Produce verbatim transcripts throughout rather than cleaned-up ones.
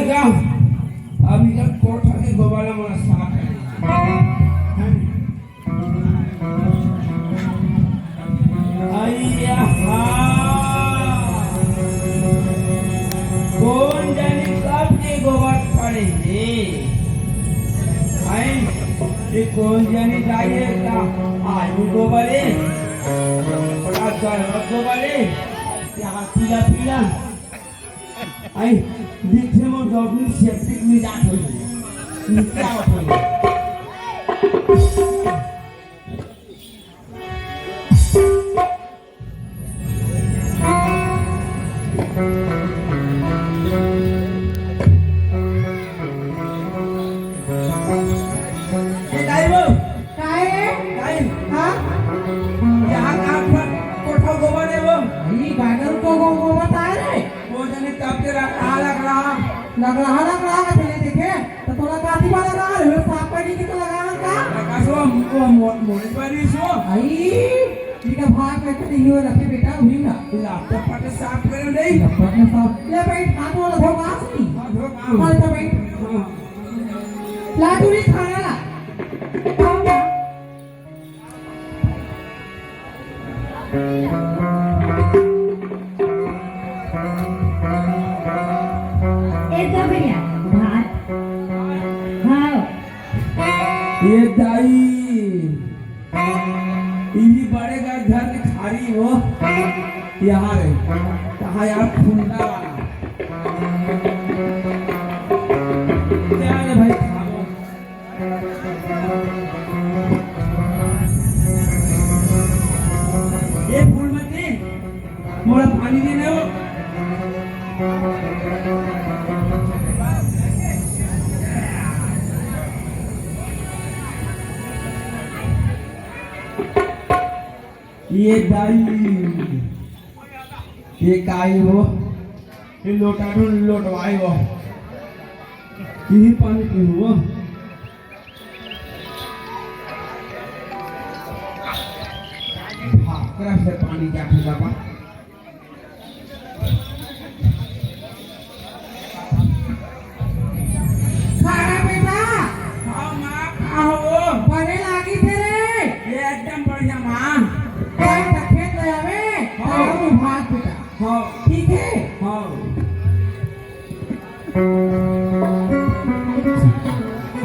का? अभी तक कोठा के गोबर ला मोला साफ करना हे। अइया हा। कोन जानी कब के गोबर पड़े हे? हैं? ये कोन जानी जाए हे का? आलू गोबर हे, का गलत गोबर हे, या पीला पीला। आई, देखे मोर गौतमी सेप्टिक में जात होई। क्या होई? ए दाई वो, काहे? दाई, हाँ? यहाँ का कोठा गोबर हे वो? ई गार्डन को गो-, गोबर ताय रे? वो जने तब के रख रहा, लग रहा। लग रहा, लग रहा, पहले देखे, तो तोला काती वाला रहा, रे, साफ पानी के तो लगा का? लगा सो, हमको मो-, मोड़े वाली सो। आई, ठीक है, भाग में तो नहीं हो रखे बेटा, हुई ना। लैपटॉप पर साफ करे नहीं। लैपटॉप में साफ, ले भाई, हाथ वाला धो, कहाँ से? हाँ, धो, कहाँ? हाँ, तो भाई। हाँ। लाडू नहीं खाना ला। ए तो भैया, भात। हाँ। ये दाई, इही बड़े का घर के खारी वो, यहाँ रे, कहाँ यार फुंदा वाला। क्या रे भाई, खाओ। ए फूलमती, मोला पानी दे दे वो। ये दाई, ये काई वो, ये लोटा ढूंढ लोटवाई वो, यही पानी पीहूँ वो। भाकरा से पानी क्या पीला बा? खा बेटा। हाँ माँ, का हो? बने लागी थे रे। ये एकदम बढ़िया माँ। कोई तो खेत ले आवे, हाँ। और भात बेटा। हाँ। ठीक है? हाँ।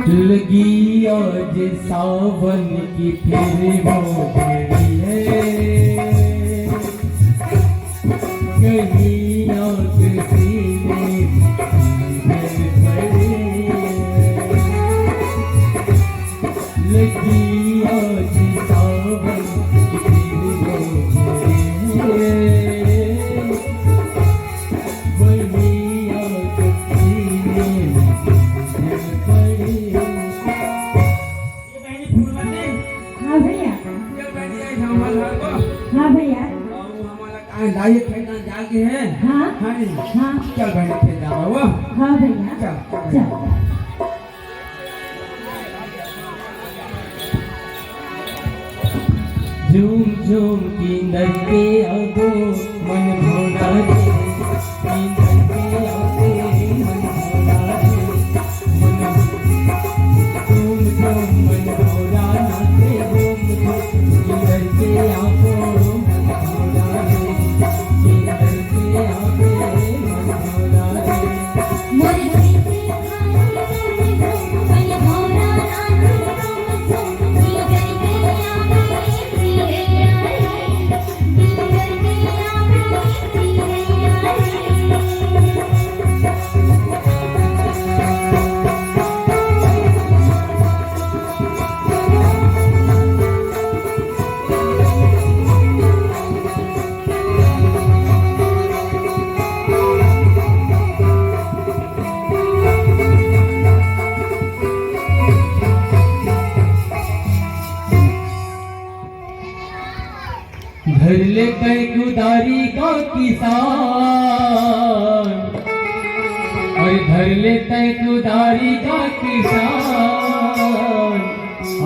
लगी आज सावन की फिर वो घड़ी है। कहीं आग सीने में भर पड़े। लगी आज सावन की फिर वो घड़ी है। वही आग सीने में भर पड़े। ये बहनी फूलमती। हाँ भैया। ये बहनी आई हमारे घर को। हाँ भैया। और वो हमारा कहाँ लाइए खेत ना जाके है। हाँ। हाँ नहीं। हाँ। चल बहनी खेत जाओ वो। हाँ भैया। चल, चल। चल। झूम झूम किंदर के आगो मन भोला रे, किंदर के आगो मन भोला रे। धर ले तैं कुदारी का किसान, अरे धर ले तैं कुदारी का किसान,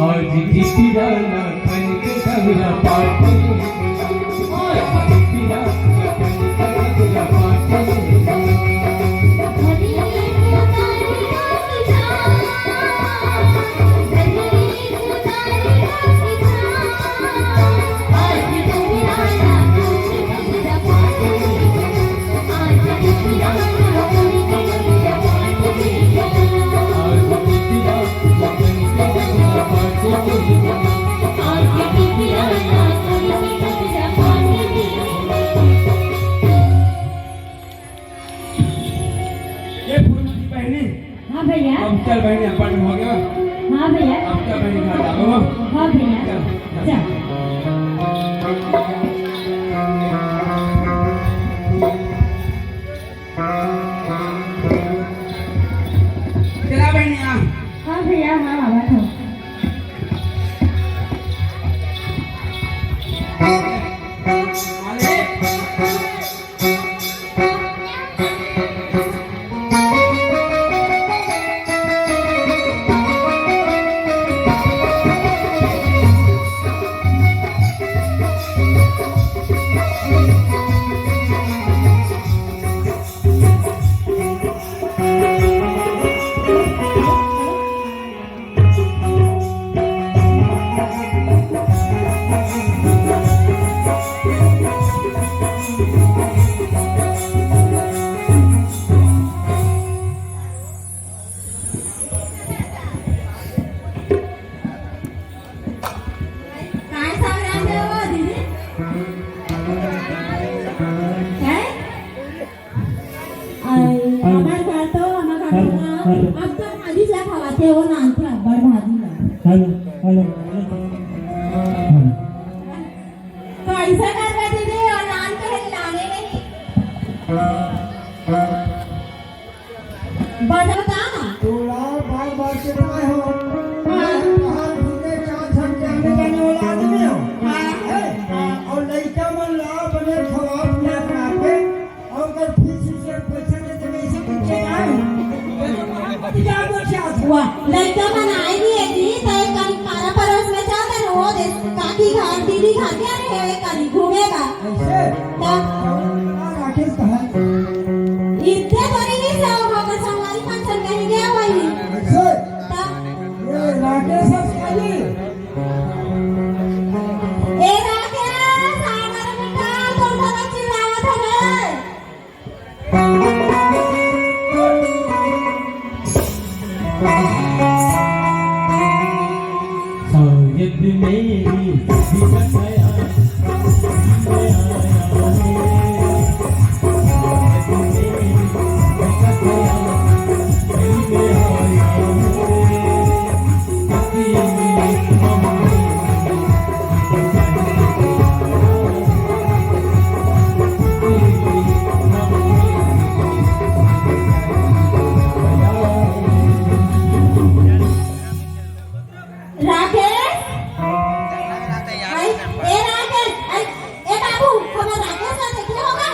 आज टिटिरा ना खन के डगरा पाटे, आज टिटिरा ना खन के डगरा पाटे। भैया। अब चल बहिनी, अपन हो गया। हाँ भैया। अब चल बहिनी, घर जाओ। हाँ भैया। चल, चल। चल। चला बहिनी, आ। हाँ भैया, हाँ, आवत हूँ। काय सांग रहे हो दीदी? काय? अरे, हमार घर तो, हमार घर तो ना, अब तो भाजी ला खवाथे हो ना, अंतरा बड़ भाजी ला। Hello, hello. तो ऐसा कर दीदी, और नान तो है, लाने नहीं। बजाता ना। तोला बार बार के काय हो? हाँ। बाहर घूमे चार छन के आने जाने वाला आदमी हो। हाँ। है? हाँ। और लइका मन ला बने खवा पिया के, और अगर फीस से पैसा दे तो ऐसे कुछ के जाओ। क्या बोल के आज? वाह, लइका मन आए नहीं है जी, तो एक करीब पारा परोस में जाते रहो, दे काकी घर, दीदी घर, क्या रहे, एक करीब घूमेगा। ऐसे? तब राकेश कहाँ है? इतने बड़ी ही से होगा, संगवारी फंक्शन कहीं गया वही। ऐसे? तब ये राकेश है क्या जी? ए राकेश, आ मेरे बेटा, तोर तरफ चिल्लावत है रे। शायद मेरी सभी बचाया। राकेश, आई, ए राकेश, आई, ए बाबू, हमर राकेश ला देखे होगा?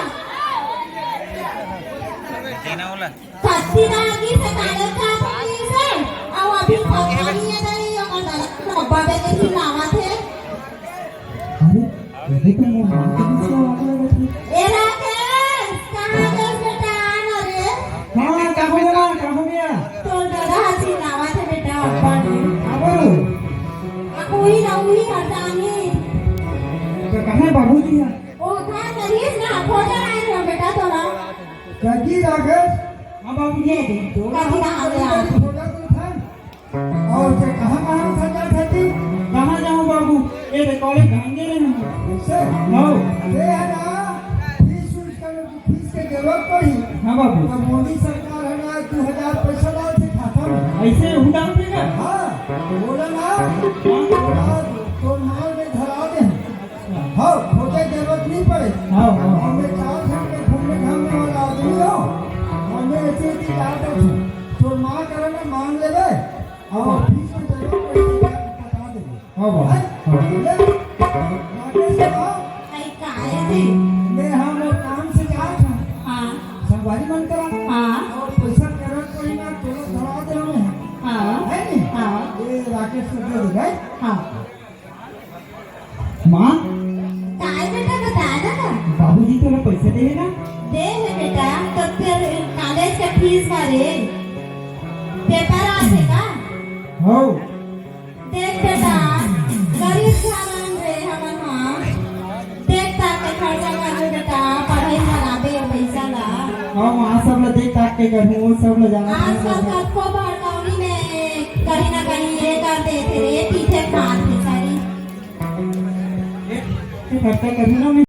कत्ती दागी से काले का पति से, अउ अभी पता नहीं है, नहीं, ओकर दादा डब्बा में के चिल्लावत है। अरे, ये तो मोर हाथ के पीछे आग लगा थी। ए राकेश, कहाँ गए बेटा, आना रे? हाँ, का हो गया, का हो गया? तोर दादा हा चिल्लावत है बेटा, अब्बा ने। का बोलू? आ, कोई ना, वही हटानी। तो कहाँ है बाबूजी है? ओ, घर करीस ना, खोजे आए हो बेटा तोरा। कदी राकेश? हाँ बाबूजी। कदी ना आवे यार। खोजा तो था। और से कहाँ, कहाँ से जात हती? कहाँ जाऊँ बाबू? ए रे, कॉलेज भांगे रहे हम। ऐसे? हाँ। अरे है ना, फीस उस का, फीस के जरूरत पड़ी। हाँ बाबू। तो मोदी सरकार है ना, दो हजार पैसा डाल से खाता में। ऐसे हूँ डाल देगा? हाँ, बोला ना, हाँ। थोड़ा तो माल में धरा दे। हाँ, खोजे जरूरत नहीं पड़े। हाँ, हाँ। हमें चार घंटे घूमने घामने वाला आदमी हो, हमें ऐसे ही याद रखो। तो माँ करे ना, मांग लेवे। हाँ। और फीस में जरूरत पड़े तो बता देंगे। हाँ, हाँ। हैं? हाँ। ले, राकेश बाबा। आई काहे थे? मैं हम और काम से जा रहा था। हाँ। संगवारी मन करा। हाँ। और पैसा करत कोई ना, तो धरा दे हमें। हाँ। है नहीं? हाँ। ये राकेश को दे दे भाई। हाँ। माँ। काय बेटा, बता ना। बाबूजी तोला पैसा दे हे ना? दे हे बेटा, तो फिर कॉलेज का फीस भरे, पेपर आथे का? हो। देख बेटा, गरीब घरान रे हमन हा। देख ताक के खर्चा कर बेटा, पढ़ाई में लाबे ओ पैसा ला। हाँ माँ, सब ला देख ताक के करहूँ, सब ला जाना आजकल कतको बड़कौनी में कहीं ना कहीं ये कर देथे रे, पीथे खात हे सारी। ये खर्चा करहूँ ना मैं।